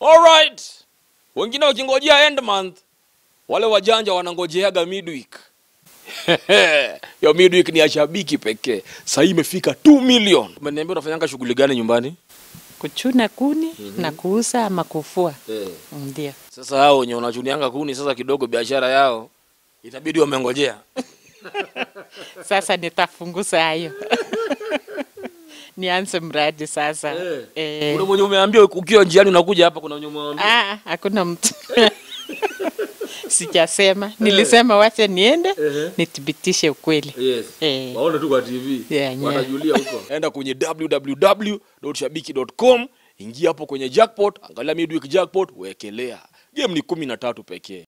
Alright. Wengine wakingojea end month, wale wajanja wanangojeaga midweek. Yo midweek ni ya shabiki pekee. Sasa hii imefika 2 million. Umeniambia unafanyanga shughuli gani nyumbani? Kuchuna kuni na kuuza ama kufua. Ndio. Sasa hao wenye wanachunianga kuni sasa kidogo biashara yao itabidi wamengojea. Sasa nitafunguza hayo. Nianze mradi sasa. Kuna mwenye umeambia ukiwa njiani unakuja hapa, kuna mwenye umeambia? Ah, hakuna mtu. Sijasema. Nilisema wacha niende nithibitishe ukweli. Yes. Waone tu kwa TV. Yeah. Watajulia huko. Enda kwenye www.shabiki.com, ingia hapo kwenye jackpot, angalia midweek jackpot, wekelea. Game ni 13 pekee.